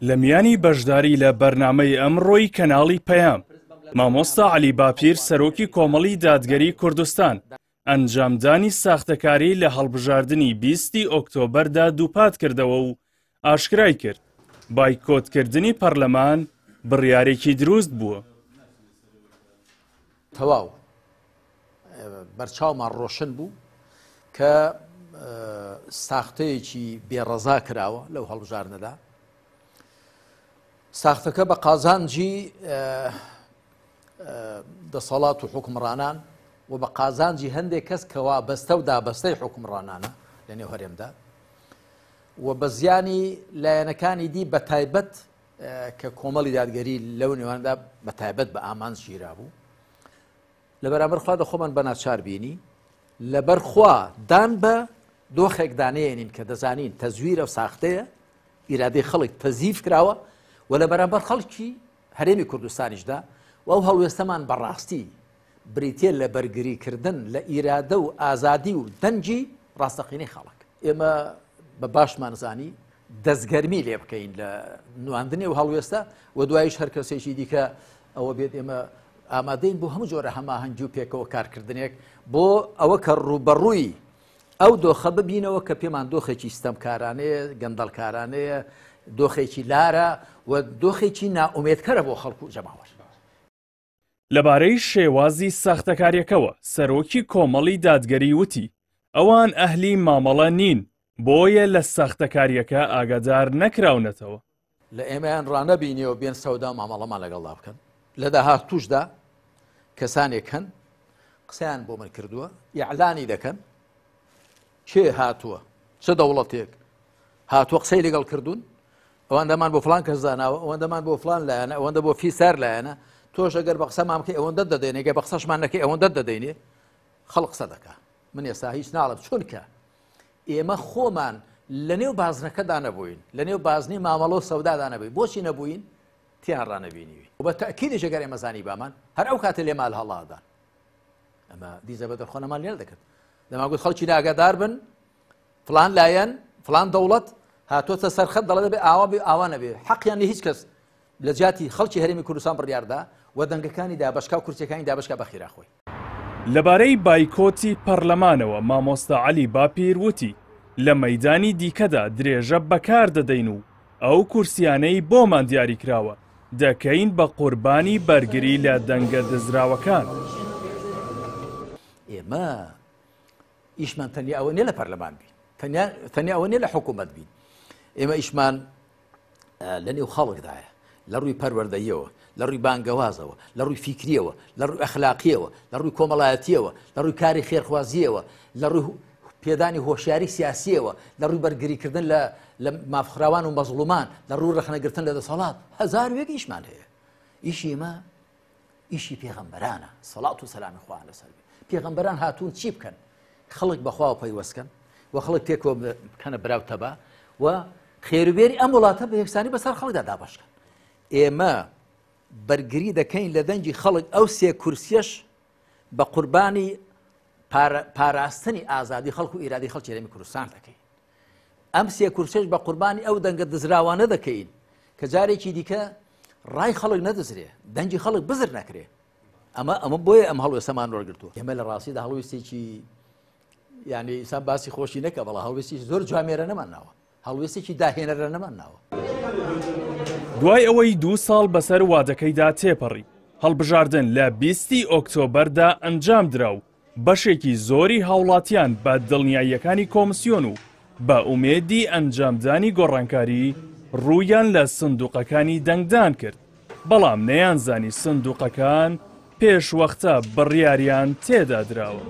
لە میانی بەشداری لە بەرنامەی ئەمڕۆی کەناڵی پەیام، مامۆستا عەلی باپیر سەرۆکی کۆمەڵی دادگەری کوردستان ئەنجامدانی ساختەکاری لە هەڵبژاردنی بیستی ئۆکتۆبەردا دووپات کردەوە و ئاشکرای کرد، بایکۆتکردنی پەرلەمان بڕیارێکی دروست بووە. تەواو بەرچاومان ڕۆشن بوو کە ساختەیەکی بێڕەزا کراوە لەو هەڵبژاردنەدا. ساختەکە بە قازانجی دەسەڵات و حکومڕانان و بە قازانجی هەندێک کەس کەوا بەستە و دابەستەی حکومڕانانە لە نێو هەرێمدا و بە زیانی لایەنەکانی دی بە تایبەت کە کۆمەڵی دادگەری لەو نێواندا بە تایبەت بە ئامانج گیرابوو. لە بەرامبەر خوا دە خۆمان بە ناچار بینی لەبەر خوا دان بە دۆخێک دانێنین کە دەزانین تەزویرە و ساختەیە، ئیرادەی خەڵک تەزیف کراوە و لە بەرامبەر خەڵکی هەرێمی کوردستانیشدا و ئەو هەڵوێستەمان بەڕاستی بریتە لە بەرگریکردن لە ئیرادە و ئازادی و دەنگی ڕاستەقینەی خەڵک. ئێمە بە باشمان زانی دەستگەرمی لێ بکەین لە نواندنی و هەڵوێستە و دوایش هەر کەسێکی دیکە ئەوە بێت ئێمە ئامادەین بۆ هەموو جۆرە هەماهەنگی و پێکەوە کارکردنێک بۆ ئەوە کە ڕووبەڕووی ئەو دۆخە ببینەوە کە پێمان دۆخێکی ستەمکارانەیە، گەندەڵکارانەیە، دۆخێکی لارە و دۆخێکی نائومێدکەرە بۆ خەڵک و جەماوەر. لەبارەی شێوازی ساختەکاریەکەوە سەرۆکی کۆمەڵی دادگەری وتی، ئەوان ئەهلی مامەڵە نین، بۆیە لە ساختەکاریەکە ئاگادار نەکراونەتەوە. لە ئێمەیان ڕانەبینیەوە بێن سەودا و مامەڵەمان لەگەڵدا بکەن. لە داهاتووشدا کەسانێک هەن قسەیان بۆ من کردووە، ئیعلانی دەکەن کێ هاتووە، چ دەوڵەتێک هاتووە قسەی لەگەڵ کردوون، ئەوەندەمان بۆ فلان کەس داناوە، ئەوەندەمان بۆ فلان لایەنە، ئەوەندە بۆ فیسار لایەنە، تۆش ئەگەر بە قسەمان بکەی ئەوەندە دەدەینێ، گەر بە قسەشمان نەکەی ئەوەندە دەدەینێ. خەڵک قسە دەکا. من ئێستا هیچ ناڵم، چونکە ئێمە خۆمان لە نێو بازنەکەدا نەبووین، لە نێو بازنەی مامەڵە و سەودادا نەبووین. بۆچی نەبووین؟ تیان ڕانەبینیوین. و بە تەئکیدیش ئەگەر ئێمە زانیبامان، هەر ئەو کاتە لێمان هەڵادان. ئەمە دیزە بە دەرخۆنەمان لێ دەکرد. دەمانگوت خەڵکی ئاگادار بن، فلان لایەن، فلان دەوڵەت هاتۆتە سەر خەت، دەڵێ دەبێ ئاوا بێ، ئاوا نەبێ. حەقیان لە هیچ کەس لە جیاتی خەڵکی هەرێمی کوردستان بڕیاردا و دەنگەکانی دابەشکا و کورسیەکانی دابەشکا بە خێرا خۆی. لەبارەی بایکۆتی پەرلەمانەوە مامۆستا عەلی باپیر وتی، لە مەیدانی دیکەدا درێژە بەکار دەدەین و ئەو کورسیانەی بۆمان دیاریکراوە دەکەین بە قوربانی بەرگری لە دەنگە دزراوەکان. ئێمە ئیشمان تەنیا ئەوە نیە لە پەرلەمان بین، تەنیا ئەوە نیە لە حکوومەت بین، ئێمە ئیشمان لە نێو خەڵکدایە، لە ڕووی پەروەردەییەوە، لە ڕووی بانگەوازەوە، لە ڕووی فیکریەوە، لە ڕووی ئەخلاقیەوە، لە ڕووی کۆمەڵایەتیەوە، لە ڕووی کاری خێرخوازیەوە، لە ڕووی پێدانی هۆشیاری سیاسیەوە، لە ڕووی بەرگریکردن لە مافخراوان و مەزڵومان، لە ڕووی ڕەخنەگرتن لە دەسەڵات، هەزار و یەک ئیشمان هەیە. ئیشی ئێمە ئیشی پێغەمبەرانە، سەڵات و سەلامی خوایان لەسەر بێ. پێغەمبەران هاتوون چی بکەن؟ خەڵک بەخواوە پەیوەست کەن و خەڵک پێکەوە بکەنە برا و تەبا و خێروبێری ئەم وڵاتە بە یەکسانی بەسەر خەڵکدا دابەش کەن. ئێمە بەرگری دەکەین لە دەنگی خەڵک، ئەو سێ کورسیەش بە قوربانی پاراستنی ئازادی خەڵک و ئیرادی خەڵکی هەرێمی کوردستان دەکەین. ئەم سێ کورسیەش بە قوربانی ئەو دەنگە دزراوانە دەکەین کە جارێکی دیکە ڕای خەڵک نەدزرێ، دەنگی خەڵک بزر نەکرێ. ئەمە بۆیە ئەم هەڵوێستەمان وەرگرتووە. ئێمە لە ڕاستیدا هەڵوێستێکی یعنی ئینسان باسی خۆشی نەکە، بەڵام هەڵوێستی زۆر جوامێرە نەمان ناوە، هەڵوێستێکی داهێنەرە نەمان ناوە. دوای ئەوەی دوو ساڵ بەسەر وادەکەیدا تێپەڕی، هەڵبژاردن لە بیستی ئۆکتۆبەردا ئەنجامدرا و بەشێکی زۆری هاوڵاتیان بە دڵنیاییەکانی کۆمسیۆن و بە ئومێدی ئەنجامدانی گۆڕانکاری ڕوویان لە سندوقەکانی دەنگدان کرد، بەڵام نەیانزانی سندوقەکان پێشوەختە بڕیاریان تێدا دراوە.